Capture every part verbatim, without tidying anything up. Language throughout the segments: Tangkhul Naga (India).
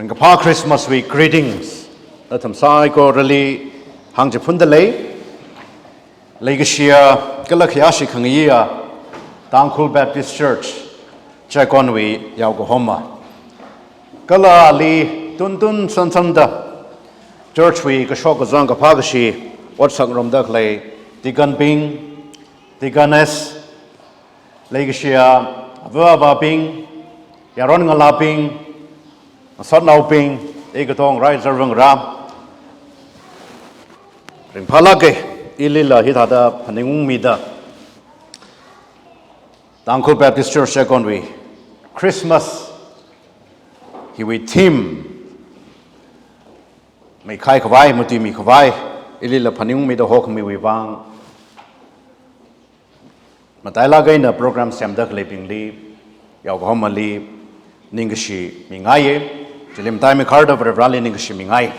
Ringkaphā Christmas wui greetings nathum saikorali hāngchiphunda lei. Leikashiya kala khayāshi khangayiya Tangkhul Baptist Church Checkon wui yaokahoma, kala ali tuntun sansanda church wui kashok kazang kaphā kashi otsak ngarumda khalei deacon bing, deaconess, leikashiya ava avābing, yaron ngalābing, ngasotnaobing, i katonga rai zarvang ra. Ringphālāka, ilila hithāda phaningungmida Tangkhul Baptist Church Checkon wui Christmas hiwui theme meikhai khavai, matuimi khavai, ilila phaningungmida hokhamiwui vang matailāk eina program semda khaleibingli, yaokahomali ningkashi mingaiya. Chili mataimei kharda Varivarāli ningkashi mingai.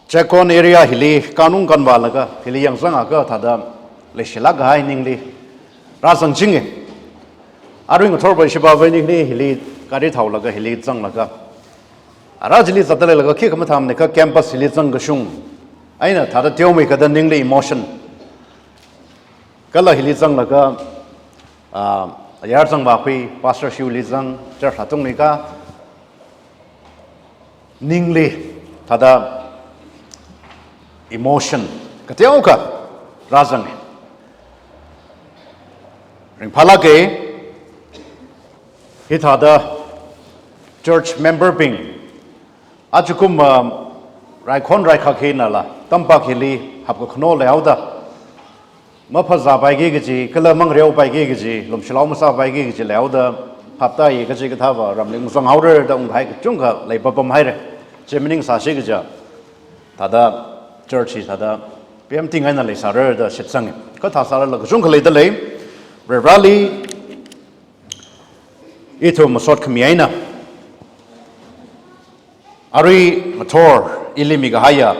Checkon area hili kanung kanvālaga, hili yangzangakha thāda leishilāk kahai ningli rāzangchinga. Arui ngathor va shibavai ningli hili gari thaolaga, hili zanglaga, ara chili zatda leilaga khikha mathāmana kha campus hili zangkashung eina thāda teomeikha da ningli emotion. Kala hili zanglaga, ah, ayar zangvākhui, Pastor Shiuli zang, church atungli kha ningli thāda emotion kateokha rāzanga. Ringphālāka, hithāda church member bing, achukum, ah, raikhon raikhak hinala, tampak hili hapkakhano leihaoda, maphazāpaiki kaji, kala mangareopaiki kaji, lumshilao masāpaiki kaji leihaoda, phaptāya kaji kathāva ramli ungzanghaora da ungkahai kachungkha leipapam haira. Chi maning sāsi kaja, thāda church hi thāda pemting eina leisāra da shitsanga. Kha thāsālala kachungkha leida lei. Varivarāli ithum masot khami eina, arui ngathor ili mikahaiya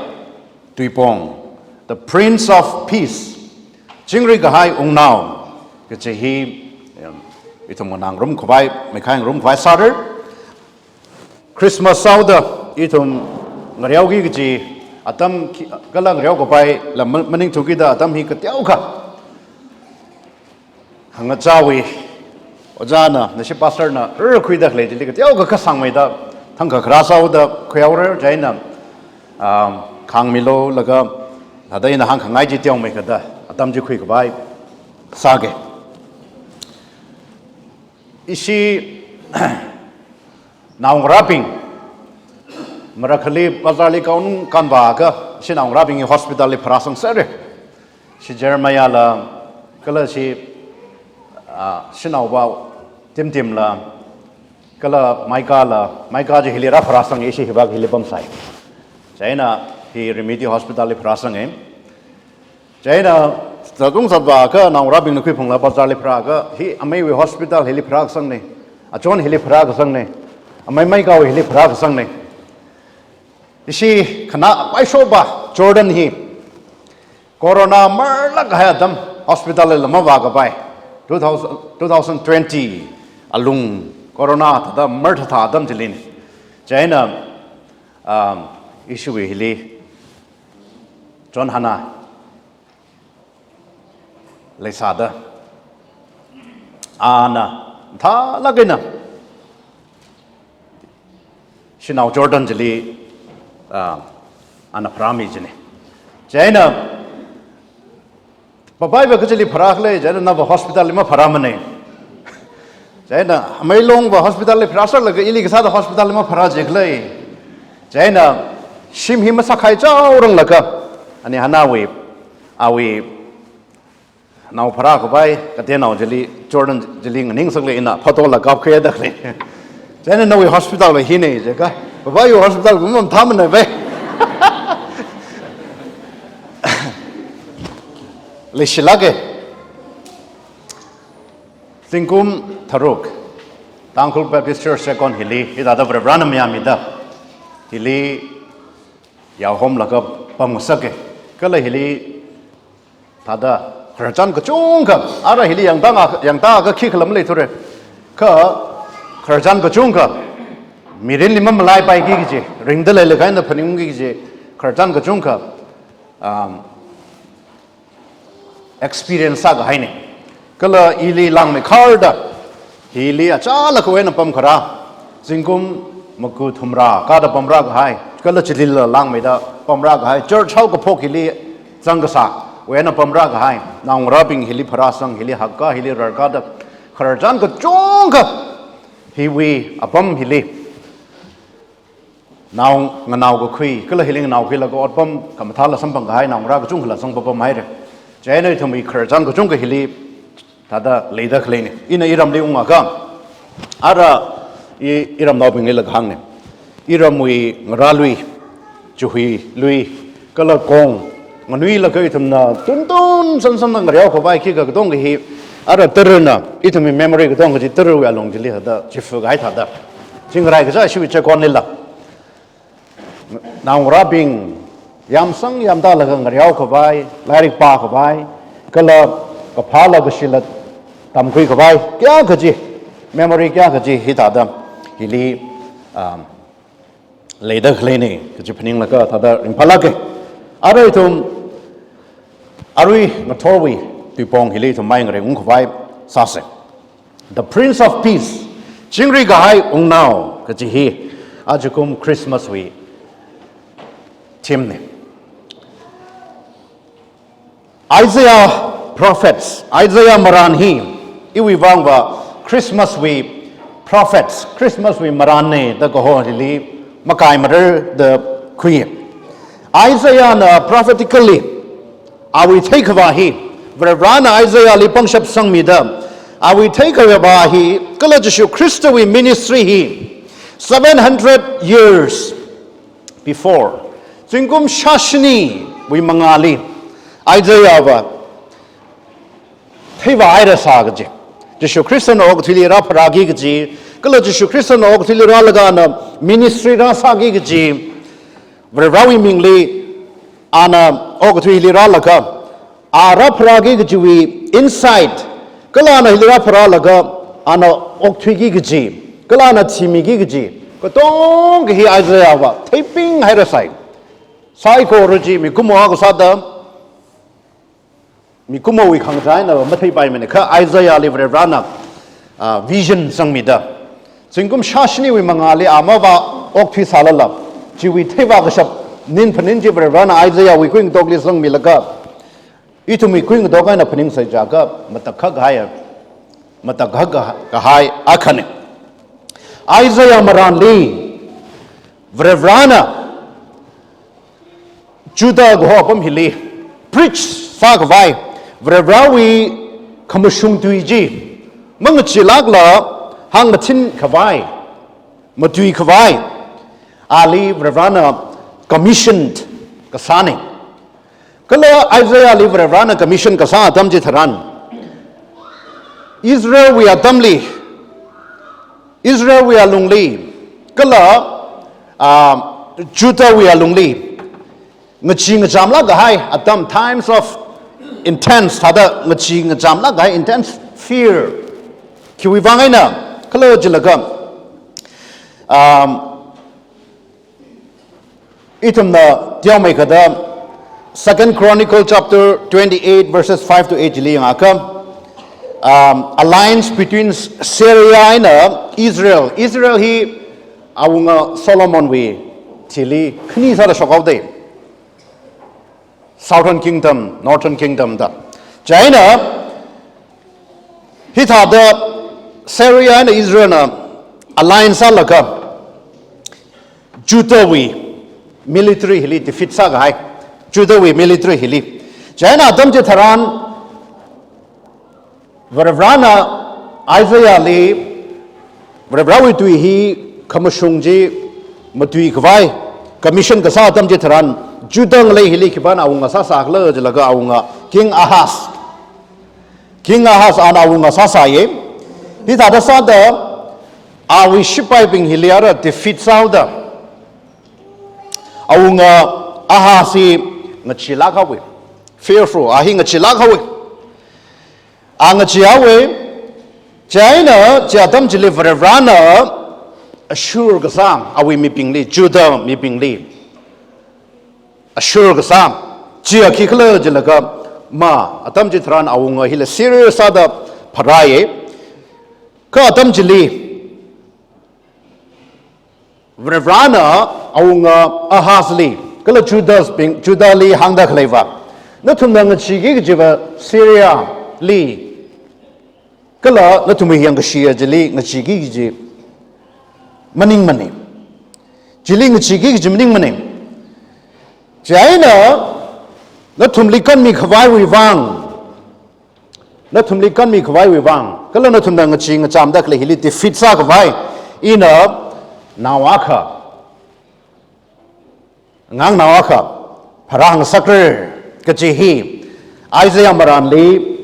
Tuipong, the Prince of Peace, chingri kahai wungnao kaji hi, em, ithum nganāngarum khavai, meikhaingarum khavai sāra. Christmas sāhaoda ithum ngareoki kaji atam khi-, kala ngareo kapaila ma-, maningthukida atam hi kateokha khangachāwui ojāna, nashi pastorna rarkhuida khalei chili kateokha kasāngmeida thangkha kharā sāhaoda khuihaora. Chieina, um, khāngmilu laga, thāda ina hāngkhangai chi teomeikha da atam chi khuikhavai sāga. Ishi naongarābing, marakhali bazarli kanung kanvāakha, ishi naongarābing hi hospitalli pharāsangserra. Ishi Jeremiahla, kala ishi, ah, shanaova Timtimla, kala Micahla, Micah chi hili rāpharāsanga, ishi hivak hili pamsai. Chieina hi Remedy Hospitalli pharāsanga. Chieina zatung zatvāakha naongarābingna khuiphungla bazarli pharāakha, hi ameiwui hospital hili pharākasangna, achon hili pharākasangna, amei Micahwui hili pharākasangna. Ishi khanā paishopa Jordan hi corona marlāk kahai atam hospitalli lamavā kapai. Two thousand, two thousand twenty alung corona thāda marthathā atam chilina. Chieina, um, ishiwui hili John Hannah leisāda, ana mathālāk eina shanao Jordan chili, ah, ana pharāmi china. Chieina, papai va kachili pharākhala, chieina nava hospitalli mapharāmana. Chieina, amei longva hospitalli pharāserlaga ili kasāda hospitalli mapharā jikhala. Chieina, shim hi masakhai chaoranglaga, ani Hannahwui, awui nao pharā kapai, kateonao chili, Jordan chili nganingsakla ina photola kapkhuida khalei. Chieina nawui hospital va hina jiakha, papaiwui hospital kum mathāmana vai. Leishilāka. Zingkum tharuk, Tangkhul Baptist Church Checkon hili, hithāda Varivarāna mayāmida, hili yaohomlaga pamngasaka. Kala hili thāda khararchan kachungkha, ara hili yangtā nga, yangtāakha khikhala maleithura. Kha Khararchan kachungkha, mirinli mamalaipaiki kaji, ringda leilaga eina phaningungki kaji, khararchan kachungkha, um, experience sākahaina. Kala ili langmeikharda, hili achālakhawui eina pamkharā, zingkum maku thumrā, kada pamrākahai, kala chilila langmeida pamrākahai, church haokaphok hili zangkasāwui eina pamrākahai, naongarābing hili pharāsang, hili hakkā, hili rarkāda, khararchan kachungkha, hiwui apam hili, nao nganao kakhui, kala hili nganao khuilaga otpam khamathāla samphangkahai naongarā kachungkhala zangpapamhaira. Chieina ithumwui khararchan kachungkha hili thāda leida khaleina. Ina iramli ungakha, ara i, iramnaobinglila kahāngna. Iramwui ngarālui, chihuilui, kala kong, nganuilaga ithumna tuntun sansanna ngareokhavai khikha katonga hi, ara tarana, ithumwui memory katonga chi tarawui alung chili thāda, chifukahai thāda. Chingarai kachā ishiwui chekonlila, naongarābing yamsang yamtālaga ngareokhavai, lairik pākhavai, kala kaphāla kashila tamkhuikhavai, kayākha chi, memory kayākha chi hithāda, hili, um, leida khaleina kaji phaninglaga thāda ringphālāka. Ara ithum arui ngathorwui tuipong hili ithum mai ngareiungkhavai sāsa. The Prince of Peace, Chingri Kahai Wungnao kaji hi ajakum Christmas wui theme na. Isaiah prophets, Isaiah marān hi, iwui vangva Christmas wui prophets, Christmas wui marānna da kaho hili makai marar da khui. Isaiahna prophetically, awui theikhavā hi, Varivarana Isaiahli pangshap sangmida, awui theikhavā hi, kala Jishu Khristawui ministry hi, seven hundred years before, zingkum shāshiniwui mangāli, Isaiahva theivāhairasā kaji, Jishu Khristana okathuili rāpharāki kaji, kala Jishu Khristana okathuili rālaga ana ministry rāsāki kaji, Varivarawui mingli ana okathuili rālaga, a rāpharāki kajiwui insight, kala ana hili rāpharālaga, ana okthuiki kaji, kala ana thimiki kaji, katonga hi Isaiahva theipinghairasai. Saikora chi mikumo akha sāda, mikumowui khangachā eina matheipaimana, kha Isaiahli Varivarana, ah, vision sangmida, zingkum shāshiniwui mangāli amava okthuisālala, chiwui theivā kashap ning phaning chi Varivarana Isaiahwui kuingatokli sangmilaga, ithumwui kuingatok eina phaningsai jiakha matakhak kahai, matakhak kahai akhana. Isaiah marānli Varivarana Judah kaho apam hili preach sākhavai, Varivarawui khamashung tui chi mangachilākla hāngmathin khavai, matui khavai, ali Varivarana commissioned kasāna. Kala Isaiahli Varivarana commission kasā atam chitharan, Israelwui atamli, Israelwui alungli, kala, ah, Judahwui alungli, ngachee ngachamlāk kahai atam, times of intense, thāda ngachee ngachamlāk kahai intense fear. Khiwui vang eina khala jilaga, um, ithumna teomeikha da Second Chronicle chapter twenty-eight verses five to eight chili yangakha, um, alliance between Syria eina Israel. Israel hi awunga Solomonwui thili khani sāda shokhaoda. Southern Kingdom, Northern Kingdom da. Chieina, hithāda Syria eina Israelna alliance sālaga, Judahwui military hili defeat sākahai. Judahwui military hili. Chieina atam chitharan, Varivarana Isaiahli, Varivarawui tui hi khamashung chi matui khavai, commission kasā atam chitharan, Judah ngalei hili khipāna awunga sāsākhala jilaga awunga King Ahaz. King Ahaz ana awunga sāsāya. Hithāda sāda, awui shipaibing hili ara defeat sāhaoda, awunga Ahaz hi ngacheelāk haowa. Fearful, a hi ngacheelāk haowa. A ngacheehaowa, Chieina, chi atam chili Varivarana ashur kasā, awui mibingli, Judah mibingli ashur kasā, chiya khikhala jilaga, ma, atam chitharan awunga hila serious sāda pharāya. Kha atam chili Varivarana awunga Ahazli, kala Judahbing, Judahli hāngda khaleiva, nathumna ngacheeki kajiva Syriali, kala nathumwui yangkashiya chili ngacheeki kaji maningmana. Chili ngacheeki kaji maningmana. Chieina nathumli kanmikhavaiwui vang, nathumli kanmikhavaiwui vang, kala nathumna ngachee ngachamda khalei hili defeat sākhavai, ina nao akha, ngangnao akha pharāngasakra kaji hi Isaiah marānli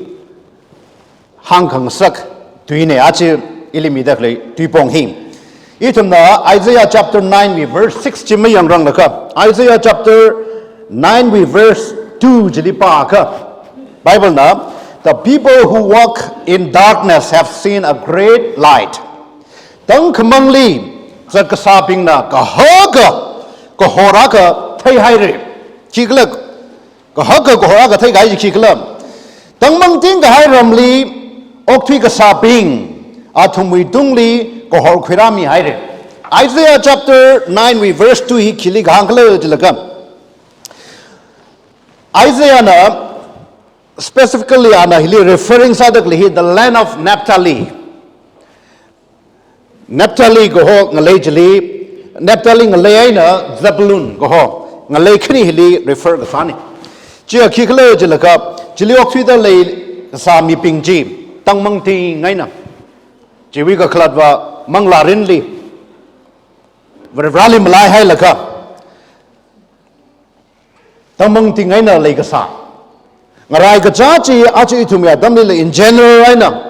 hāngkhangasak tuina, aja ili mida khalei tuipong hi. Ithumna Isaiah chapter nine wui verse six chi mayangranglakha, Isaiah chapter nine wui verse two chili pākha, Bible na, "The people who walk in darkness have seen a great light." Tangkhamangli zatkasābingna kahaka kahor akha theihaira. Khikhala kahaka kahor akha theikahai chi khikhala, tangmangting kahai ramli okthui kasābing athumwui tungli kahor khuirāmihaira. Isaiah chapter nine wui verse two hi khili kahāng khala jilaga, Isaiah na specifically ana hili referring sāda khalei hi the land of Naphtali. Naphtali kaho ngalei chili, Naphtali ngalei eina Zebulun kaho ngalei khani hili refer kasāna. Chiya khikhala jilaga, chili okthuida leikasā mibing chi tangmangting eina, chiwui kakhalatva manglārinli, Varivarali malaihailaga, tangmangting eina leikasā. Ngarai kachā chi aja ithumwui atamlila in general eina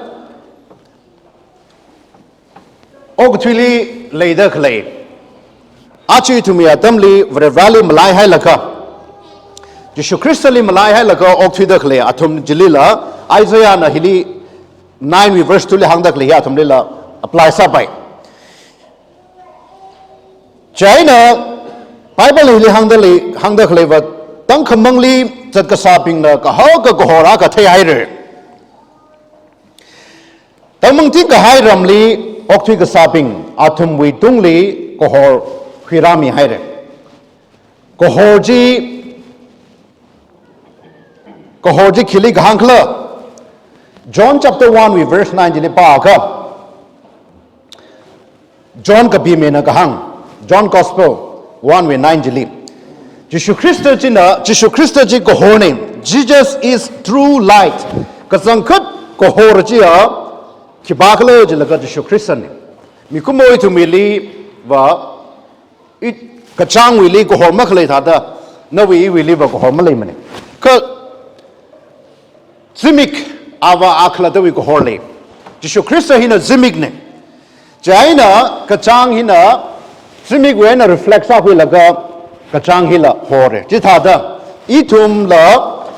okathuili leida khalei, aja ithumwui atamli Varivarali malaihailaga, Jishu Khristali malaihailaga okthuida khalei athum chilila Isaiah na hili nine wui verse two li hāngda khalei hi athumlila apply sāpai. Chieina Bible hili hāngda lei, hāngda khaleiva, tangkhamangli zatkasābingna kahaka kahor akha theihaira. Tangmangting kahai ramli okthui kasābing athumwui tungli kahor khuirāmihaira. Kahor chi, kahor chi khili kahāng khala? John chapter one wui verse nine chili pākha, John kapimina kahāng, John Gospel one wui nine chili, Jishu Khrista china, Jishu Khrista chi kahorna. Jesus is true light. Kachangkhat kahor chiya khipākhala jilaga Jishu Khristana. Mikumo ithumwuiliva, i, kachāngwuili kahor makhalei thāda, nawui iwuiliva kahor maleimana. Kha zimik ava akhalatawui kahor lei. Jishu Khrista hina zimikna. Chieina kachāng hina zimikwui eina reflect sākhuilaga kachāng hila horra. Chithāda ithumla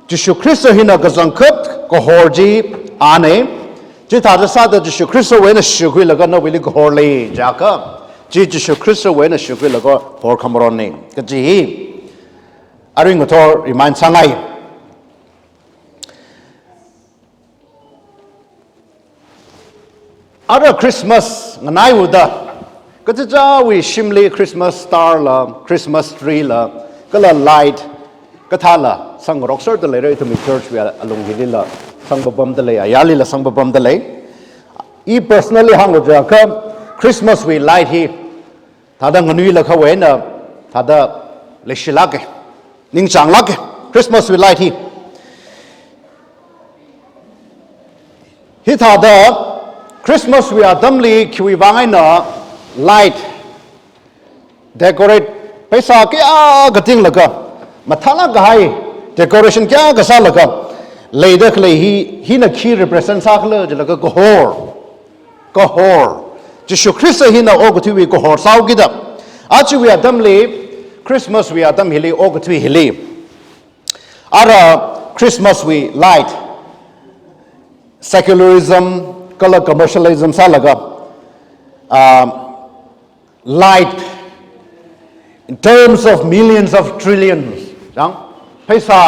Jishu Khrista hina kachangkhat kahor chi ana. Chithāda sāda Jishu Khristawui eina shikhuilaga nawuili kahor lei jiakha, chi Jishu Khristawui eina shikhuilaga hor khamaronna kaji hi arui ngathor remind sāngai. Ara Christmas nganaiuda, kachichāwui shimli Christmas star la, Christmas tree la, kala light kathāla sangngarokserda leira, ithumwui church wui alung hilila sangpapamda lei, ayarlila sangpapamda lei. I personally hānglu jiakha, Christmas wui light hi thāda nganuilakha eina thāda leishilāka, ningchānglāka, Christmas wui light hi. Hithāda Christmas wui atamli khiwui vang eina light decorate, paisa kayākha tinglaga, mathālāk kahai decoration kayākha sālaga leida khalei hi, hina khi represent sākhala jilaga kahor. Kahor. Jishu Khrista hina okathuiwui kahor sāhaokida. Ajawui atamli, Christmas wui atam hili, okathui hili, ara Christmas wui light, secularism, kala commercialism sālaga, ah, light, in terms of millions of trillions, chang, pheisā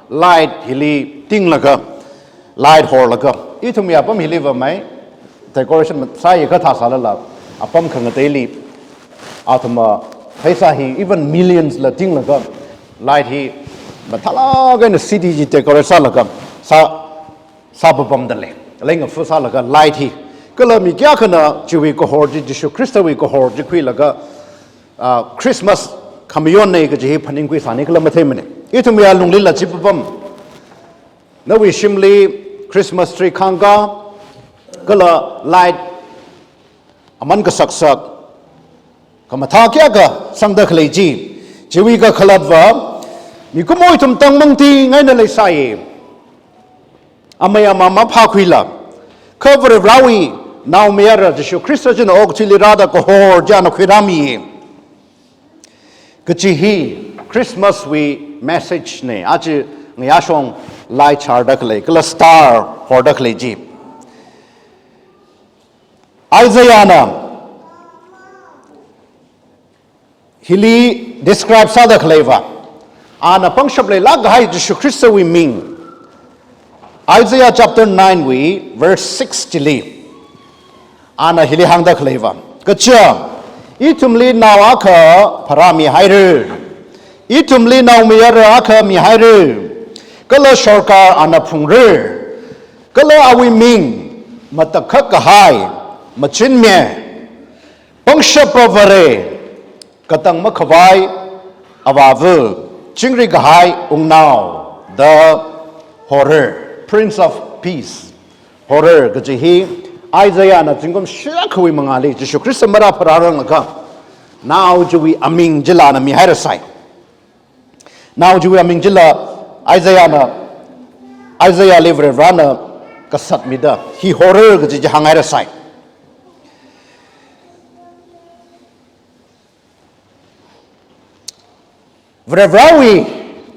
light hili tinglaga, light horlaga, ithumwui apam hili vāmei, decoration sāya kathā sālala, apam khangateili, athumva pheisā hi even millions la tinglaga, light hi mathālāk eina city chi decorate sālaga, sā, sāpapamda lei. Leingafa sālaga light hi. Kala mi kayākhana chiwui kahor chi, Jishu Khristawui kahor chi khuilaga, ah, Christmas khamayonna kaji hi phaningkhui sāni kala matheimana. Ithumwui alunglila chi papam. Nawui shimli Christmas tree khāngkā, kala light aman kasaksak, khamathā kayākha sangda khalei chi. Chiwui kakhalatva, mikumo ithum tangmang tingaina leisai. Amei amā maphākhuila. Kha Varivarāwui naomayara Jishu Khrista china okathuili rāda kahor chi ana khuirāmi. Kaji hi Christmas wui message na, aja ngayāshong light chārda khalei, kala star horda khalei chi. Isaiahna hili describe sāda khaleiva, ana pangshap leilāk kahai Jishu Khristawui ming, Isaiah chapter nine wui verse six chili, ana hili hāngda khaleiva, kaja, ithumli nao akha pharāmihaira, ithumli naomayara akha mihaira, kala sorkar ana phungra, kala awui ming Matakhak kahai, Machinmi, Pangshapa Vare, Katang makhavai Avāva, Chingri kahai Wungnao da hora, Prince of Peace. Hora kaji hi Isaiahna zingkum shākhawui mangāli Jishu Khrista marāpharāranglakha, nao chiwui aming chila ana mihairasai. Nao chiwui aming chila Isaiahna, Isaiahli Varivarāna kasatmida hi hora kaji chi hānghairasai. Varivarāwui,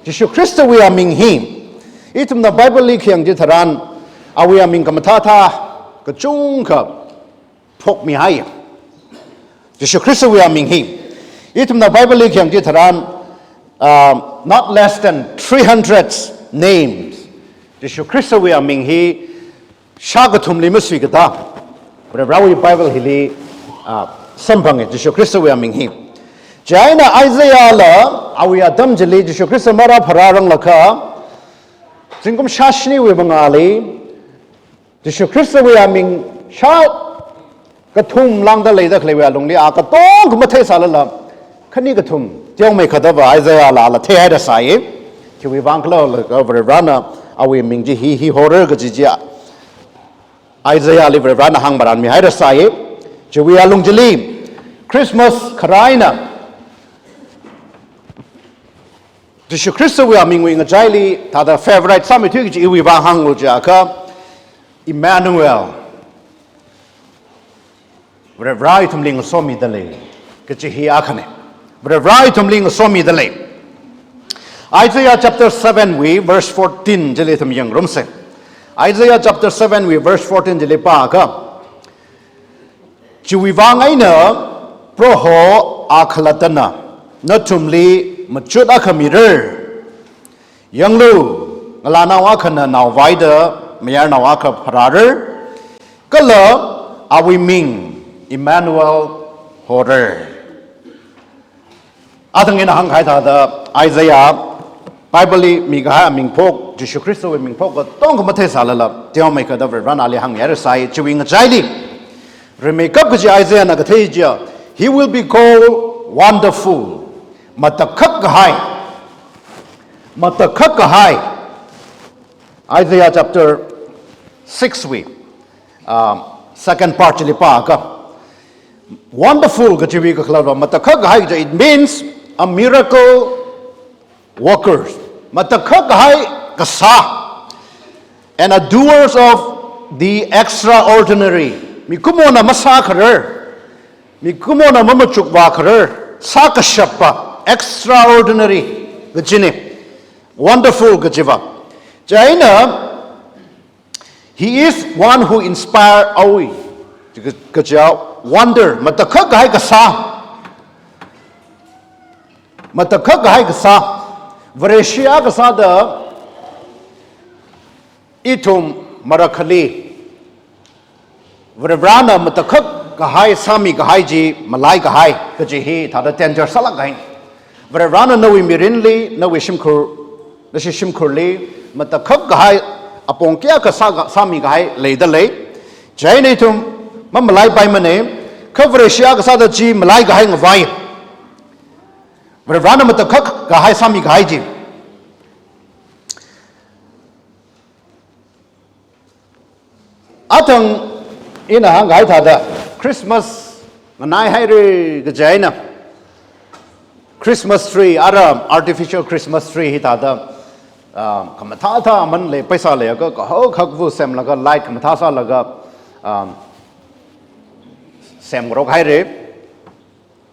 Jishu Khristawui aming hi, ithumna Bible li khayang chitharan, awui aming khamathāthā kachungkha phokmihai. Jishu Khristawui aming hi, ithumna Bible li khayang chitharan, um, not less than three hundred names. Jishu Khristawui aming hi shākathumli masuikathā Varivarāwui Bible hili, ah, samphanga, Jishu Khristawui aming hi. Chieina Isaiahla awui atam chili Jishu Khrista marāpharāranglakha, zingkum shāshiniwui mangāli Jishu Khristawui aming shākathum lāngda leida khaleiwui alungli, a katongkha matheisālala, khani kathum teomeikha dava Isaiahla ala theihairasai. Chiwuivang khala laga Varivarāna awui ming chi hi, hi hora kaji chi Isaiahli Varivarāna hāngmaranmihairasai. Chiwui alung chili Christmas kharā eina Jishu Khristawui amingwui ngachaili thāda favourite sāmeithui kaji iwuivang hānglu jiakha, Emmanuel, Varivarā ithumli ngasomida lei kaji hi akhana. Varivarā ithumli ngasomida lei. Isaiah chapter seven wui verse fourteen chili ithum yangrumsa. Isaiah chapter seven wui verse fourteen chili pāakha, chiwuivang eina Proho akhalattana nathumli machut akha mira. Yanglu, ngalānao akhana naovaida mayarnao akha pharāra, kala awui ming Emmanuel hora. Athang eina hāngkahai thāda Isaiah, Bible li mikahai aming phok, Jishu Khristawui ming phok katongkha matheisālala, teomeikha da Varivarāna ali hāngmihairasai. Chiwui ngachaili rimeikap kaji Isaiahna kathei chiya, "He will be called Wonderful, Matakhak kahai." Matakhak kahai. Isaiah chapter six wui, um, second part chili pāakha, wonderful kajiwui kakhalatva matakhak kahai kaji, it means a miracle worker. Matakhak kahai kasā. And a doers of the extraordinary. Mikumona masākharar, mikumona mamachukvākharar, sākashappa, extraordinary kajina. Wonderful kajiva. Chieina, He is one who inspire awe. Kaja wonder, matakhak kahai kasā. Matakhak kahai kasā. Vareshi akha sāda ithum marakhali Varivarana matakhak kahai sāmi kahai chi malai kahai kaji hi thāda danger sālāk kahai. Varivarana nawui mirinli, nawui shimkhur, nashi shimkhurli matakhak kahai apong kayākha sā ka-, sāmi kahai leida lei. Chieina ithum mamalaipaimana, kha Vareshi akha sāda chi malai kahai ngavai. Varivarana matakhak kahai sāmi kahai chi. Athang ina hāngkahai thāda, Christmas nganaihaira kaji eina, Christmas tree, ara artificial Christmas tree hi thāda, ah, khamathā thā aman lei, paisa leiakha, kahak hakva semlaga, light khamathā sālaga, ah, semngarok haira.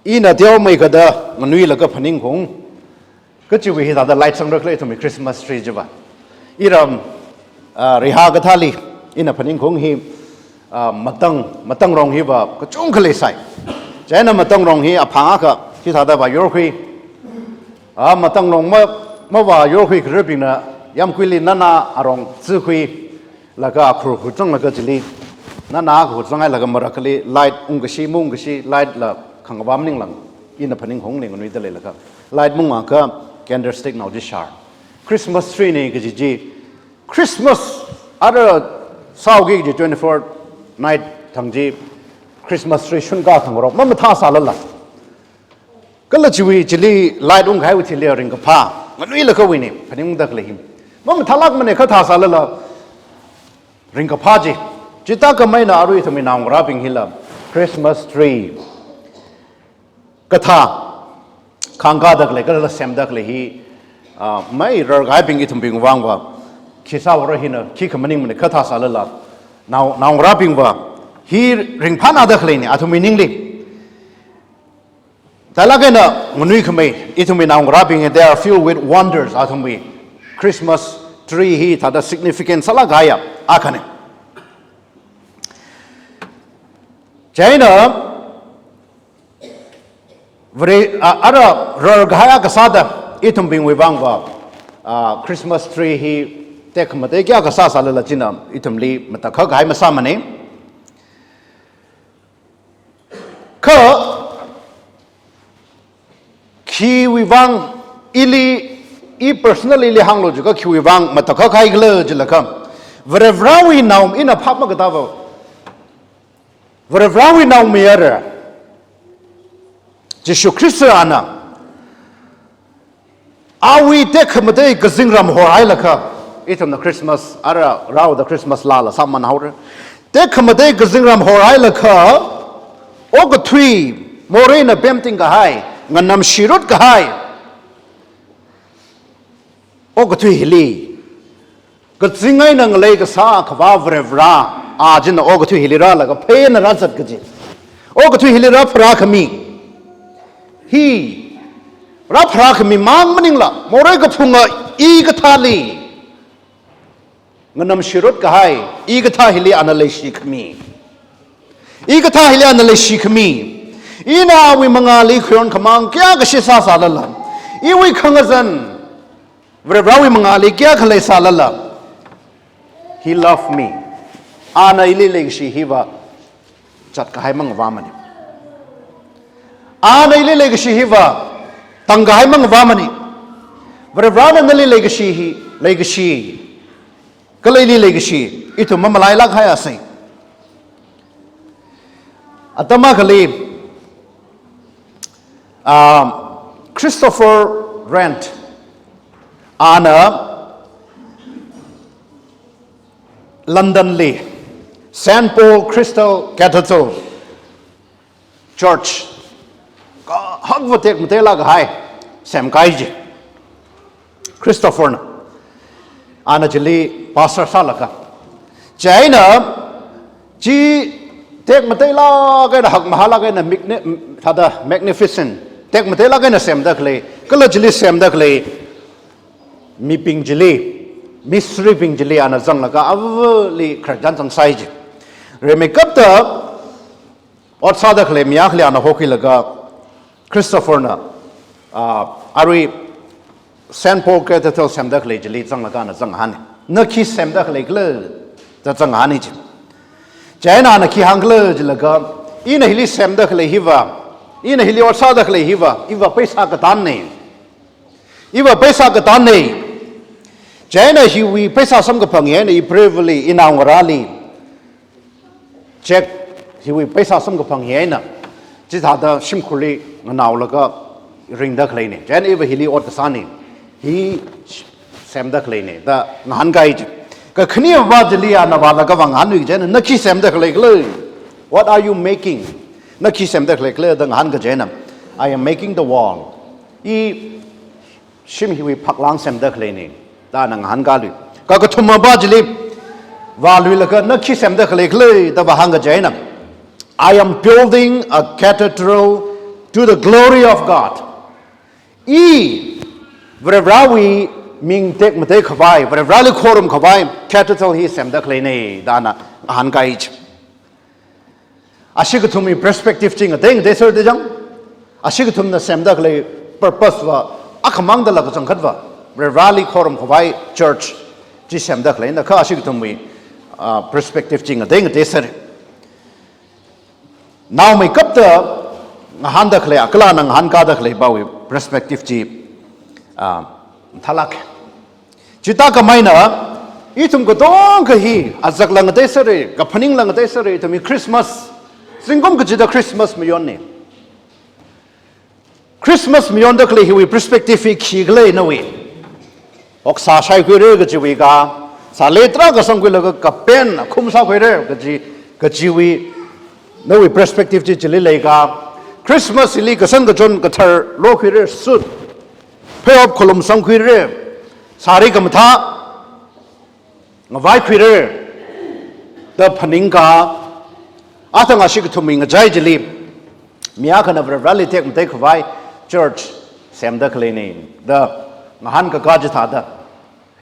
Ina teomeikha da nganuilaga phaningkhaung. Kachiwui hi thāda light sangra khala ithumwui Christmas tree chiva. Iram, ah, Riha kathāli ina phaningkhaung hi, ah, matang, matangrong hiva kachungkha leisai. Chieina matangrong hi aphang akha hithāda vāyorkhui. Ah, matangrong ma, mavāyorkhui khararbingna yāmguili nana arong zikhuilaga akhur khurzanglaga chili, nana akhur zanghailaga marakhali light ungkashi, maungkashi, light la khangavā maningla, ina phaningkhaung lei nganuida leilaga. Light mungakha candlestick nao chi shār. Christmas tree na kaji chi, Christmas ara sāhaoki kaji twenty-four night thang chi Christmas tree shunka khangarok mamathā sālala, kala chiwui chili light ungkahaiwui thili ringkaphā, nganuilakhawuina phaningungda khalei hi. Mamathālākmana, kha thā sālala ringkaphā chi. Chithākhamei eina arui ithumwui naongarābing hila Christmas tree kathā khangkāda khalei, kala semda khalei hi, ah, mei rarkahaibing ithumbing vangva khi sāvāra hina khikha maningmana, kha thā sālala nao, naongarābingva hi ringphānāda khaleina athumwui ningli. Thālāk eina nganuikhamei, ithumwui naongarābing, they are filled with wonders, athumwui Christmas tree hi thāda significant sālāk kahaiya akhana. Chieina, Vare, a, ara rarkahai akha sāda, ithumbingwui vangva, a, Christmas tree hi tekhamatei kayākha sā sālala china ithumli matakhak kahai masāmana. Kha, khiwui vang ili, i personally ili hānglu jiakha khiwui vang matakhak kahai khala jilakha, Varivarawui nao, ina phap makatāva, Varivarawui naomayara Jishu Khristana awui tekhamatei kazingram horhailaga, ithumna Christmas, ara rāhaoda Christmas laala sāman haora. Tekhamatei kazingram horhailaga, okathui, moreina pemting kahai, nganamshirut kahai okathui hili, kazing eina ngalei kasā Akhava Varivara, a china okathui hili rālaga phena rāzat kaji, okathui hili rāpharākhami hi, rāpharākhami mang maningla, morei kaphunga i kathāli nganamshirut kahai, i kathā hili ana leishikhami. I kathā hili ana leishikhami. Ina awui mangāli khayon khamāng kayākha shi sāsālala, iwui khangazan Varivarawui mangāli kayākha leisālala, He loved me. Ana ili leikashi hiva zatkahai mangavāmana. Ana ili leikashi hiva tangkahai mangavāmana. Varivarana nali leikashi hi, leikashi, kala ili leikashi, ithum mamalailāk haiyasa. Atam akhali, um, Christopher Wren, ana London li Saint Paul Crystal Cathedral Church kahakva tekmateilāk kahai semkahai chi, Christopher na. Ana chili pastor sālaga, chieina chi tekmateilāk eina, hakmahālāk eina, magni-, thāda magnificent, tekmateilāk eina semda khalei, kala chili semda khalei mibing chili missionary bing chili ana zanglaga avāvali khararchan zangsai ji. Rimeikapta ot sāda khalei mi akhali ana hokhuilaga Christopher na, ah, arui Saint Paul Cathedral semda khalei chili zanglaga ana zanghān. Na khi semda khalei khala da zanghān ji. Chieina ana khi hāng khala jilaga, ina hili semda khalei hiva, ina hili ot sāda khalei hiva, iva paisa katānna. Iva paisa katānna. Chieina hiwui paisa samkaphang hi eina i Preivali, i naongarāli check hiwui paisa samkaphang hi eina chithāda shimkhurli nganaolaga ringda khaleina. Chieina iva hili ot kasāna. Hi semda khaleina da ngahānkai ji. Kakhane va chili ana vālaga vāngahānwui chieina, na khi semda khalei khala? What are you making? Na khi semda khalei khala da ngahānka chieina, I am making the wall. I shim hiwui phaklang semda khaleina da ana ngahānkālui. Kakathuma va chili vāluilaga, na khi semda khalei khala da vāhāngka chieina, I am building a cathedral to the glory of God. I Varivarāwui ming tekmatei khavai, Varivarāli khorumkhavai cathedral hi semda khaleina da ana ngahānkai ji. Ashi kathumwui perspective chi ngatei ngatei serde jang. Ashi kathumna semda khalei purpose va akhamangdala kachangkhat va Varivarāli khorumkhavai church chi semda khaleina, kha ashi kathumwui, ah, perspective chi ngatei ngatei ser. Naomeikapta ngahānda khalei, kala ana ngahānkāda khalei vāwui perspective chi, ah, mathālāka. Chithā kamaina, ithum katonga hi azakla ngatei sera, kaphaningla ngatei sera, ithum hi Christmas, zingkum kachida Christmas mayonna. Christmas mayonda khalei hiwui perspective hi khikhala nawui? Oksa shaikhuira kajiwui ka, sāle tarākha samkhuilaga kapen khum sākhuira kaji, kajiwui nawui perspective chi chili leika? Christmas hili kashan kachon kathar lokhuira, suit, pheihop khalum samkhuira, sari khamathā ngavaikhuira da phaningka? Athang ashi kathumwui ngachai chili mi akhana Varivarāli tekmatei khavai church semda khaleina da ngahānkaka chithāda,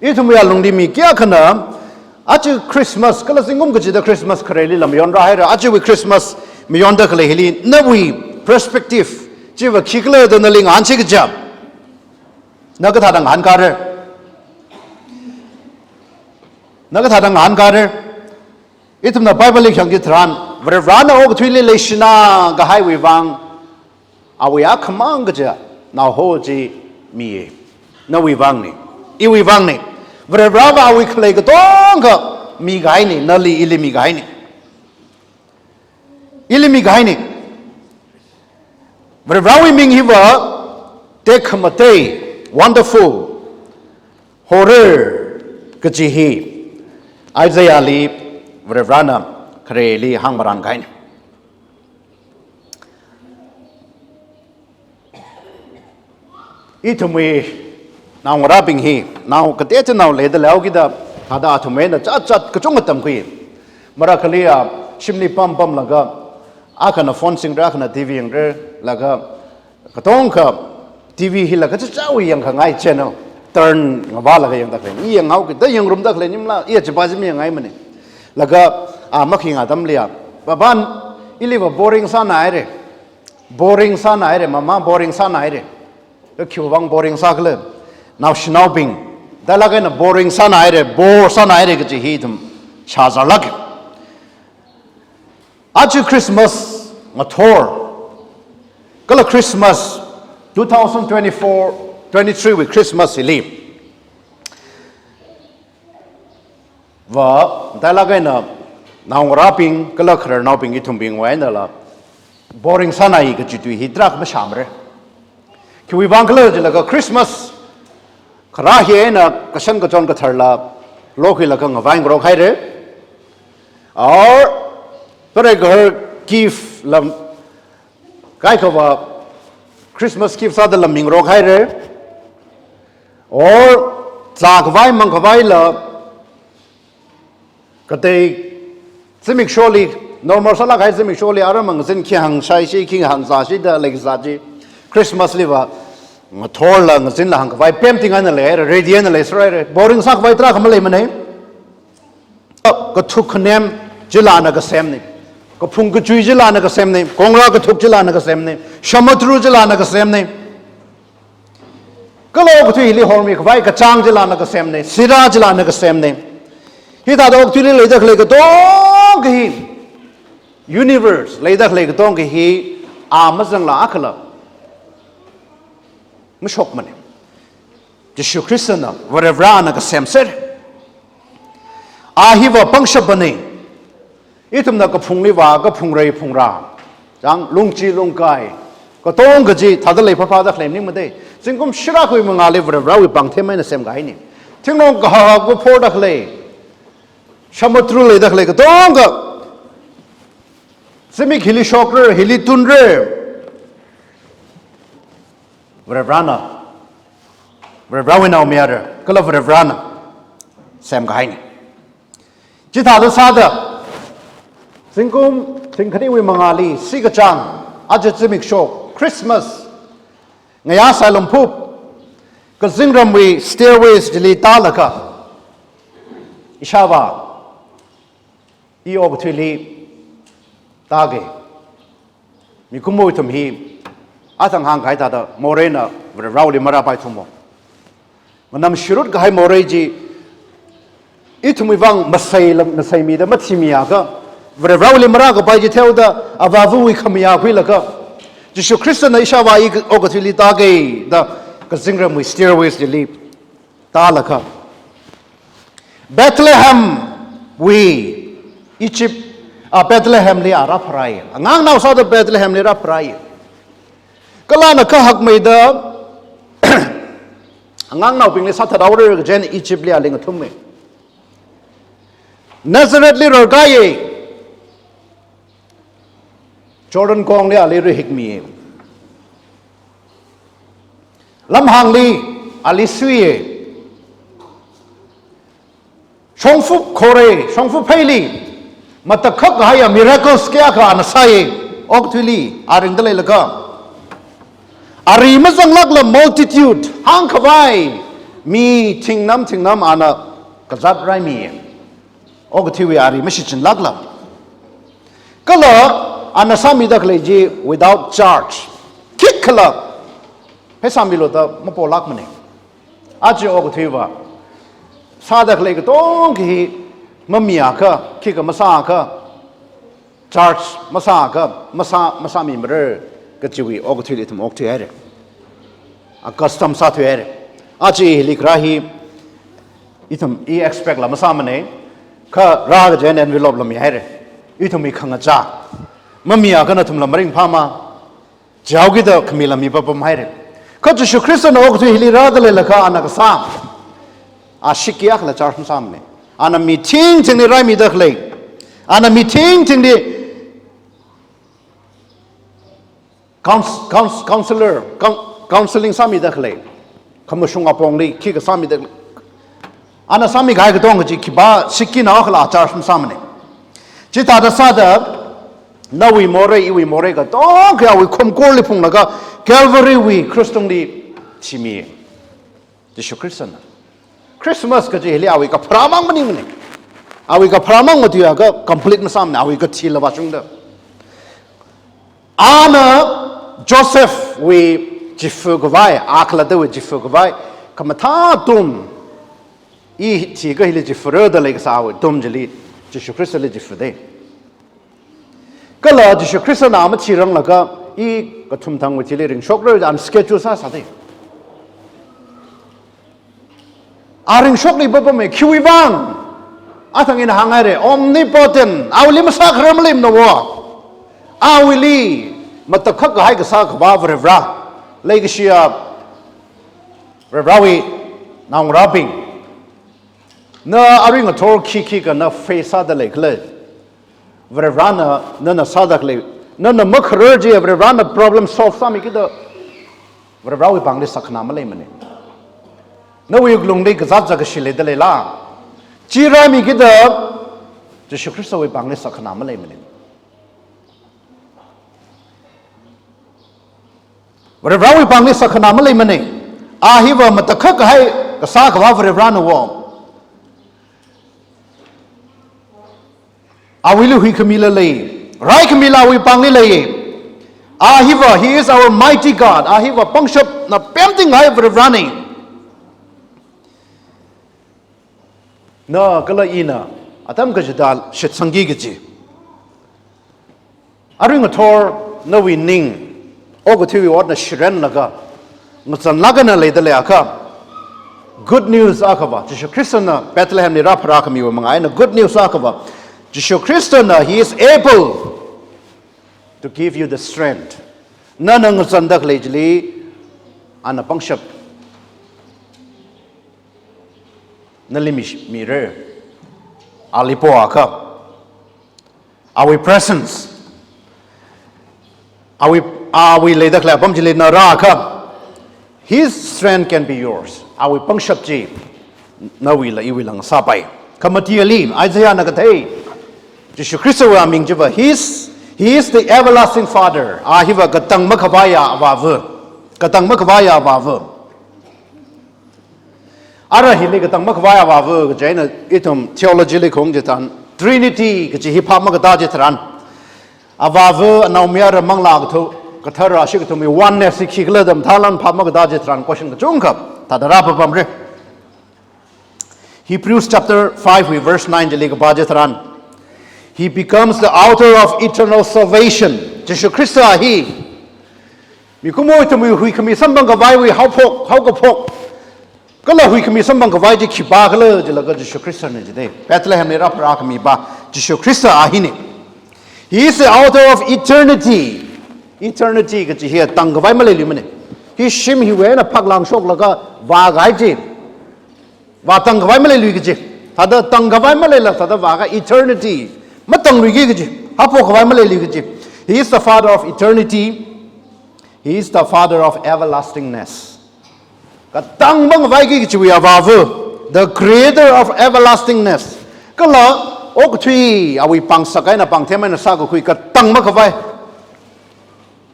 ithumwui alungli mi kayākhana aja Christmas, kala zingkum kachida Christmas khareli lam yonra haira, ajawui Christmas mayonda khalei hili nawui perspective chiva khikhala da nali ngahānsi kaja, na kathāda ngahānkara? Na kathāda ngahānkara? Ithumna Bible li khayang chitharan, Varivarāna okathuili leishina kahaiwui vang awui akhamang kaja naoho chi miya. Nawui vangna, iwui vangna. Varivarāva awui khalei katonga mikahaina, nali ili mikahaina. Ili mikahaina. Varivarāwui ming hiva tekhamatei, wonderful, horror kaji hi Isaiah li Varivarāna khareli hāngmaran kahaina. Ithumwui naongarābing hi, nao kateonao leida leihao kida, thāda athum eina chat chat kachungkha tamkhui. Marakhali a shimli pam pamlaga, akhana phone singra, akhana T V yangra, laga katonga T V hila kachichāwui yangkhangai channel turn ngavālaga yangda khalei. I yanghao kida yangrumda khalei nimla, i chipa chi mayangngaimana. Laga, a, makhaning atamli a, "Baba, iliva boring sānahaira. Boring sānahaira, mama, boring sānahaira." Khiwui vang boring sākhala? Naoshinaobing, thālāk eina boring sānahaira, bore sānahaira kaji hi ithum shāzarlāka. Aja Christmas ngathor, kala Christmas two thousand twenty-four twenty-three wui Christmas hili va, thālāk eina naongarābing kala khararnaobing ithumbingwui einala boring sānai kaji tui hi tarākha mashāmara. Khiwui vang khala jilaga Christmas kharā hi eina kashan kachon katharla lokhuilaga ngavai ngarok haira. Or, pare ghar gift lam, kaikhava Christmas gift sāda lam mingarok haira. Or, zākhavai mangkhavaila katei zimiksholi, normal sālāk kahai zimiksholi aram angazin khi hāngshaishi, khi hāngzāshi da leikasā chi, Christmas liva Ngathorla, ngazinla hāngkhavai pemting eina leihaira, ready eina leiserhaira. Boring sākhavai tarākha maleimanei. Kathuk khanem chila ana kasemnei. Kaphung kachui chila ana kasemnei. Kongra kathuk chila ana kasemnei. Shamatru chila ana kasemnei. Kala okathui hili hormikhavai kachāng chila ana kasemnei. Sira chila ana kasemnei. Hithāda okathuili leida khalei katonga hi, universe leida khalei katonga hi, a mazangla akhala mashokmanei. Jishu Khristana, Varivarana kasemser. A hiva pangshap manei. Ithumna kaphungli vāakha phungrei phungrā, chang, lungchi lungkai, katonga chi thāda leiphaphāda khalei maningmanei. Zingkum shārakhawui mangāli Varivarawui pāngthem eina semkahainei. Thingrong kahak kaphorda khalei, shamatru leida khalei katonga, zimik hili shokra, hili tunra, Varivarana, Varivarawui naomayara, kala Varivarana semkahainei. Chithāda sāda, zingkum thingkhaniwui mangāli, sikachāng, aja zimikshok, Christmas, ngayā sailung phup, kazingramwui stairways chili tālaga, ishāvā, i okathuili tāga. Mikumo ithum hi, athang hāngkahai thāda, moreina Varivarawuili marāpaithumo. Manam shirut kahai morei chi, ithumwui vang masei lam, maseimida mathimiakha, Varivarawuili marākapai chi theoda, avāvawui khamayā khuilaga, Jishu Khristana ishāvā i okathuili tāga da, kazingramwui stairways chili tālaga, Bethlehemwui, Egypt, a, Bethlehemli a rāpharāi. Angangnao sāda Bethlehemli rāpharāi. Kala ana kahakmeida, angangnaobingli sāthathaora kaji eina Egyptli ali ngathummi. Nazarethli rarkāi. Jordan kongli ali rahikmi. Lamhāngli ali sui. Shongfa khore, shongfa pheili matakhak kahaiya miracles kayākha ana sāi, okathuili a ringda leilaga. Ari mazanglākla multitude, hāngkhavai mi thingnam thingnam ana kazāt raimi. Okathuiwui ari mashichinlākla. Kala ana sāmida khalei chi without charge. Khikhala pheisā milu da mapolākmanei. Aja okathuiva sāda khalei katonga hi mamiakha, khikha masāakha, charge masāakha, masā, masāmimara kajiwui okathuili ithum okthuihaira. A custom sāthuihaira. Aja hili kharā hi ithum i expect la masāmanei, kha rā kaji eina envelope la mihaira. Ithumwui khangachā mamiakha nathumla maringphāma. Chihaokida khami lam mipapam haira. Kha Jishu Khristana okathui hili rāda leilakha ana kasā, a shiki akhala charge masāmanei. Ana mi thingthingli raimida khalei, ana mi thingthingli couns-, couns-, counselor, coun-, counseling sāmida khalei, khamashung apongli khikha sāmida, ana sāmikahai katonga chi khipā shikina akhala charge masāmanei. Chithāda sāda, nawui morei, iwui morei katonga awui khumkorli phunglaga Calvary wui krush tungli thimi. Jishu Khristana. Christmas kaji hili awui kapharāmang maningmanei. Awui kapharāmang matuiakha complete masāmanei, awui kathila vāshungda. Ana Joseph wui chifukhavai, a khalattawui chifukhavai, khamathā tum, i thikha hili chifura da leikasāwui tum chili, Jishu Khristali chifudei. Kala Jishu Khristana mathiranglaga, i kathumthangwui thili ringshokra da ana schedule sāsādei. A ringshokli papamei, khiwui vang? Athang ina hānghaira, omnipotent, awuili masākharar maleimana wo. Awuili matakhak kahai kasā khavā Varivara, leikashiya Varivarawui naongarābing. Na arui ngathor khi khikha na face sāda leikhala, Varivarana nana sāda khalei, nana makharar chi Varivarana problem solve sāmikida, Varivarawui pāngli sakhana maleimanei. Nawui wuklungli kazāt zākashi leida leila? Chi raimikida, Jishu Khristawui pāngli sakhana maleimanei. Varivarawui pāngli sakhana maleimana. A hiva matakhak kahai kasā Akhava Varivarana wo. Awuili huikhamila lei. Raikhamila awui pāngli lei. A hiva, he is our mighty God. A hiva pangshapna pemting kahai Varivarana. Na kala ina atam kachida shitsangki kaji. Arui ngathor nawui ning, okathuiwui otna shirenlaga, ngazanlagana leida leiakha, good news Akhava, Jishu Khristana Bethlehemli rāpharākhamiwui manga eina good news Akhava, Jishu Khristana, he is able to give you the strength. Nana ngazanda khalei chili, ana pangshap nali mi, mira. Ali poakha, awui presence, awui, awui leida khalei apam chili na rāakha, his strength can be yours. Awui pangshap chi nawuila iwuila ngasāpai. Kha mati ali, Isaiahna kathei, Jishu Khristawui aming chiva, he is, he is the everlasting Father. A hiva katang makhavaiya Avāva. Katang makhavaiya Avāva. Ara hili katang makhavaiya Avāva kaji eina ithum theology li khaung chitharan, Trinity kaji hi phap makatā chitharan, Avāva, Anaomayara, Manglā Katha-, Kathara, ashi kathumwui oneness hi khikhala da mathālāk phap makatā chitharan question kachungkha thāda rāpapamra. Hebrews chapter five wui verse nine chili kapā chitharan, he becomes the author of eternal salvation. Jishu Khrista hi mikumo ithumwui huikhami samphang khavaiwui haophok, haokaphok, kala huikhami samphang khavai chi khipākhala jilaga Jishu Khristana jida. Bethlehemli rāpharākhami pā Jishu Khrista a hina. He is the author of eternity. Eternity kaji hi tang khavai maleiluimana. Hi shim hiwui eina phaklāk shoklaga vākahai chi. Vātang khavai maleilui kaji. Thāda tang khavai maleila thāda vākahai eternity. Matangluiki kaji. Haophok khavai maleilui kaji. He is the Father of eternity. He is the Father of everlastingness. Katang makhavai kachiwui Avāva, the creator of everlastingness. Kala okathui awui pāngsak eina pāngthem eina sākakhui katang makhavai.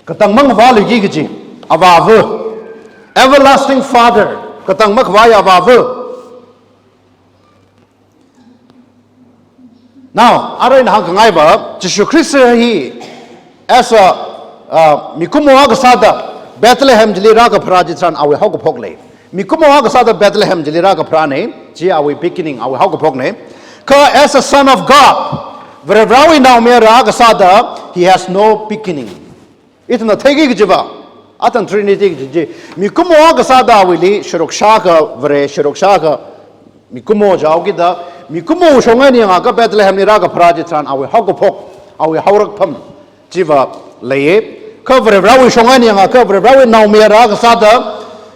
Katang makhavailuiki kaji Avāva. Everlasting Father, katang makhavai Avāva. Now, arui ina hāngkhangai pā, Jishu Khrista hi as a, uh, mikumo akha sāda Bethlehem chili rākapharā chitharan awui haokaphok lei. Mikumo akha sāda Bethlehem chili rākapharāna, chi awui beginning, awui haokaphokna. Kha as a son of God, Varivarawui Naomayara akha sāda, he has no beginning. Ithumna theiki kajiva, athang Trinity kaji chi, mikumo akha sāda awuili, sharuk shākha Vare, sharuk shākha mikumo jihaokida, mikumo shong eina yangakha Bethlehemli rākapharā chitharan awui haokaphok, awui haorakpham chiva leiya. Kha Varivarawui shong eina yangakha Varivarawui Naomayara akha sāda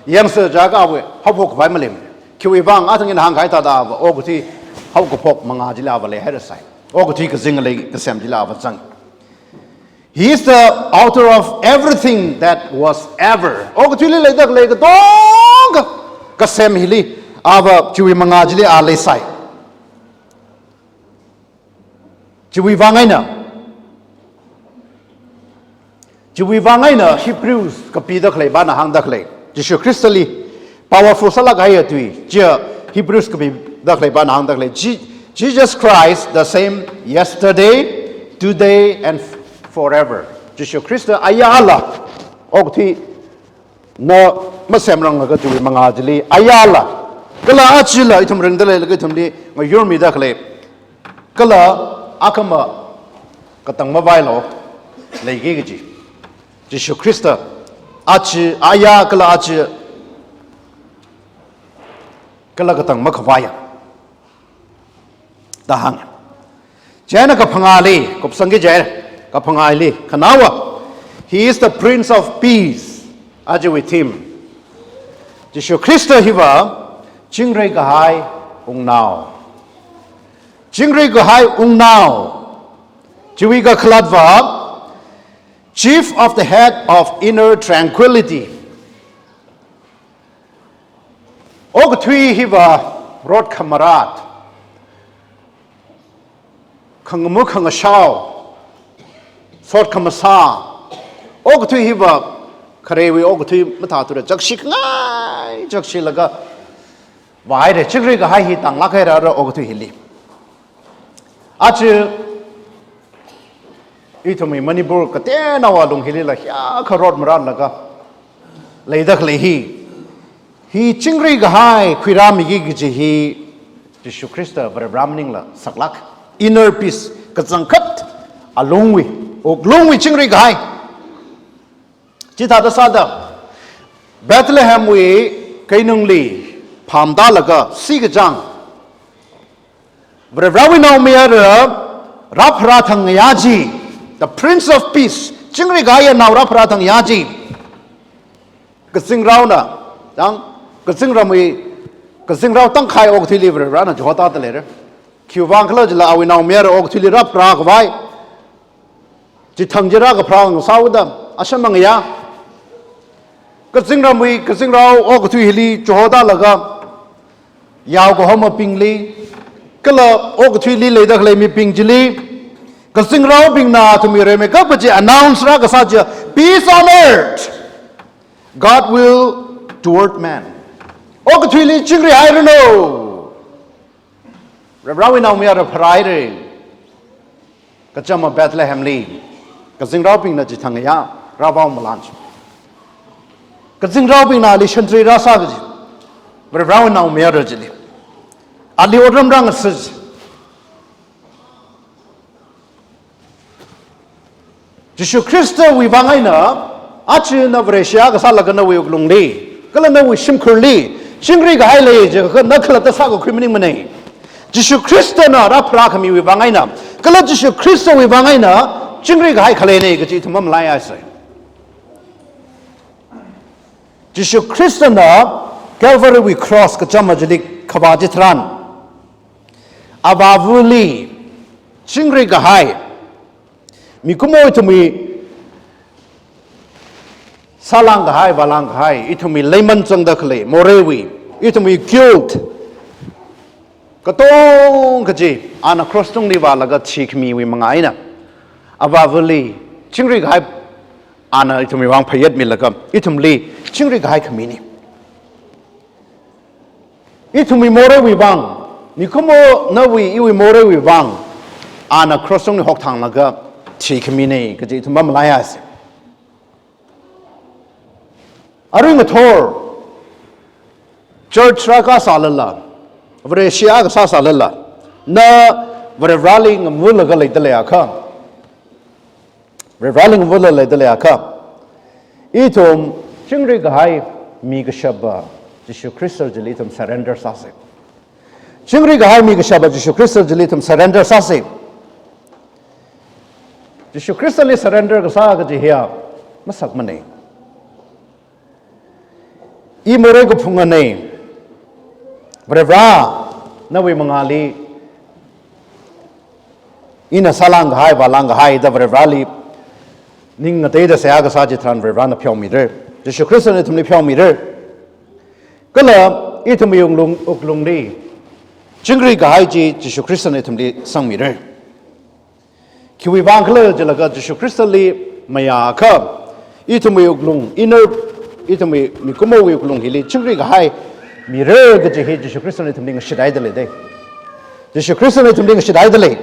yangsa jiakha awui haophok khavai maleimana. Khiwui vang athang ina hāngkahai thāda ava okathui haokaphok manga chili ava leihairasai. Okathui kazing ngalei kasem chili ava zang. He is the author of everything that was ever. Okathuili leida khalei katonga kasem hili, ava chiwui manga chili a leisai. Chiwui vang eina, chiwui vang eina Hebrews kapida khalei pāna hāngda khalei, Jishu Khristali powerful sālāk kahaiya tui, chia Hebrews kapida khalei pāna hāngda khalei, Je-, Jesus Christ the same yesterday, today and forever. Jishu Khrista ayāla, okathuina masemranglakha chiwui manga chili ayāla, kala ajala ithum ringda leilaga ithumli ngayurmida khalei, kala akhama katang mavailu, leiki kaji. Jishu Khrista aja, ayā kala aja, kala katang makhavaiya da hānga. Chieina kaphangāli, kupsangki chieina, kaphangāli, khanaowa, he is the Prince of Peace, ajawui theme. Jishu Khrista hiva, chingri kahai wungnao. Chingri kahai wungnao. Chiwui kakhalatva, chief of the head of inner tranquility. Okathui hiva rot khamarat, khangamu khangashao, sot khamasā. Okathui hiva Kharewui okathui mathāthura chakshi khangai chakshilaga vāhaira, chingri kahai hi tānglāk haira ara okathui hili. Aja ithumwui Manipur kateonao alung hilila hiyākha rot maranlaga leida khalei hi, hi chingri kahai khuirāmiki kaji hi Jishu Khrista Varivarā maningla saklāk. Inner peace, kachangkhat alungwui, wuklungwui chingri kahai. Chithāda sāda Bethlehemwui keinungli phamtālaga sikachang Varivarāwui naomayara rāpharā thang ngayā chi, the Prince of Peace, chingri kahaiya nao rāpharā thang ngayā chi, kazingraona, yang, kazingramwui, kazingrao tangkhai okathuili Varivarāna chihotāda leira. Khiwuivang khala jila awui naomayara okathuili rāpharā khavai chithang chi rākapharā ngasāhaoda, asham mangayā. Kazingramwui, kazingrao okathui hili chihotālaga, yao kahomabingli, kala okathuili leida khalei mibing chili, kazingraobingna athumwui rimeikapa chi announce rākasā chiya, "Peace on earth, God will toward man." Okathuili chingri hairanu. Varivarāwui naomayara pharāhaira. Kachama Bethlehemli, kazingraobingna chithang ngayā rāvao malan chi. Kazingraobingna ali shantri rāsā kaji, Varivarāwui naomayara chili ali otram rāngasā chi. Jishu Khristawui vang eina, aja na Vareshi akha sālaga nawui wuklungli, kala nawui shimkhurli chingri kahai lei jiakha na khalatta sākakhui maningmana. Jishu Khristana rāpharā khamiwui vang eina, kala Jishu Khristawui vang eina chingri kahai khaleina kaji ithum mamalaiasa. Jishu Khristana Calvarywui cross kachama chili khavā chitharan, Avāvali chingri kahai, mikumo ithumwui sālāng kahai, vālāng kahai, ithumwui leiman zangda khalei moreiwui, ithumwui guilt katonga chi ana cross tungli vālaga thikhamiwui manga eina, Avāvali chingri kahai, ana ithumwui vang phayāt milaga ithumli chingri kahai khamina. Ithumwui moreiwui vang, mikumo nawui iwui moreiwui vang, ana cross tungli hokthanglaga thikhamina kaji ithum mamalaiasa. Arui ngathor church rākā sālala, Vareshi akha sāsālala, na Varivarāli ngamvulaga leida leiakha, Varivarāli ngamvulaga leida leiakha, ithum chingri kahai mi kashapa Jishu Khrista chili ithum surrender sāsa. Chingri kahai mi kashapa Jishu Khrista chili ithum surrender sāsa. Jishu Khristali surrender kasā kaji hiya masakmana. I morei kaphungana. Varivarā, nawui mangāli ina sālāng kahai, vālāng kahai da Varivarāli ning ngateida seihā kasā chitharan Varivarāna pheomira. Jishu Khristana ithumli pheomira. Kala ithumwui wuklung, wuklungli chingri kahai chi Jishu Khristana ithumli sangmira. Khiwuivang khala jilaga Jishu Khristali mayāakha, ithumwui wuklung, inner, ithumwui mikumowui wuklung hili chingri kahai mira kaji hi Jishu Khristana ithumli ngashithaida lei da. Jishu Khristana ithumli ngashithaida lei.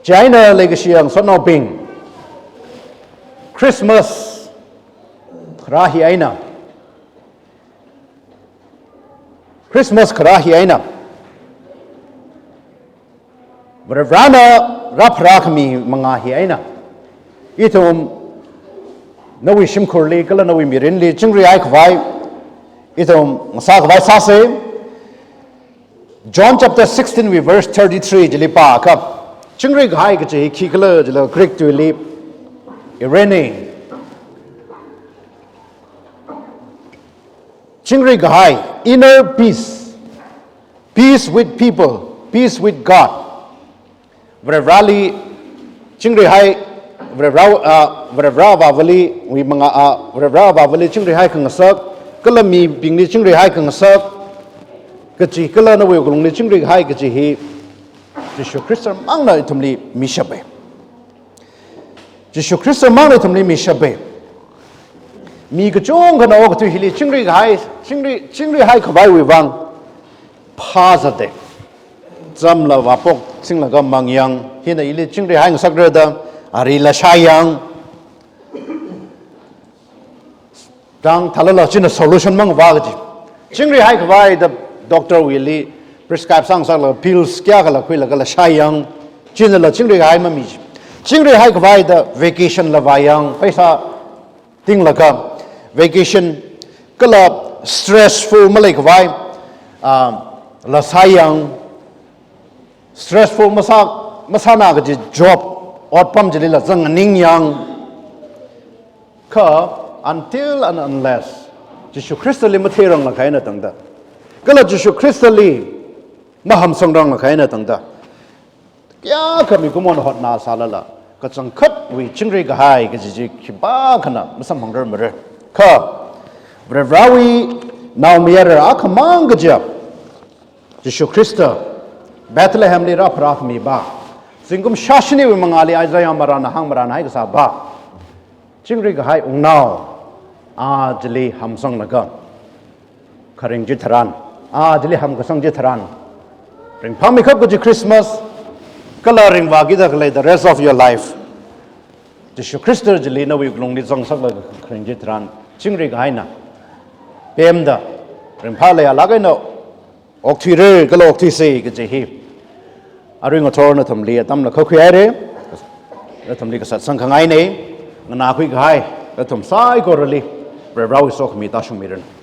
Chieina leikashiya ngasotnaobing, Christmas kharā hi eina, Christmas kharā hi eina, Varivarāna rāpharā khami manga hi eina, ithum nawui shimkhurli kala nawui mirinli chingrihai khavai, ithum ngasā khavai sāsa. John chapter sixteen wui verse thirty-three chili pāakha, chingri kahai kaji hi khikhala jila Greek tuili eirene. Chingri kahai, inner peace, peace with people, peace with God. Varivarāli chingrihai, Varivarā, ah, Varivarā Avāvali, wui manga, ah, Varivarā Avāvali chingrihai khangasak, kala mibingli chingrihai khangasak kaji, kala nawui wuklungli chingri kahai kaji hi Jishu Khrista mangna ithumli mishapa. Jishu Khrista mangna ithumli mishapa. Mi kachungkhana okathui hili chingri kahai, chingri, chingri haikhavaiwui vang phāzatda, chamla vāpok singlaga mangyang, hina ili chingri haingasakra da, arila shāyang, tang thalala china solution mang vā kaji. Chingri haikhavai da doctor wuili prescribe sāngasaklaga pills kayākhala khuilagala shāyang, chinala chingri kahai mami ji. Chingri haikhavai da vacation la vāyang, paisa tinglaga vacation, kala stressful maleikhavai, ah, la sāyang, stressful masā, masāna kaji job, otpam chilila zangningyang. Kha until and unless Jishu Khristali matheiranglakha eina tangda, kala Jishu Khristali mahamsangranglakha eina tangda, kayākha mikumona hotnasālala, kachangkhatwui chingri kahai kaji chi khipākhana masamphangramara. Kha Varivarāwui naomayara akhamang kajiya Jishu Khrista Bethlehemli rāpharākhami pa, zingkum shāshiniwui mangāli Isaiah marāna hāngmarān haikasā pa, chingri kahai wungnao, a chili hamsanglaga kharing chitharan, a chili hamkasang chitharan, ringphāmeikap kaji Christmas, kala ringvākida khalei the rest of your life, Jishu Khrista chili nawui wuklungli zangsaklaga kharing chitharan, chingri kahaina pemda, ringphā leiyalāk eina okthuira kala okthuisa kaji hi arui ngathor nathumli atamla khokhuihaira. Nathumli kasat sangkhangaina. Nganākhui kahai nathum saikorali Varivarāwui sokhami tāshungmiranu.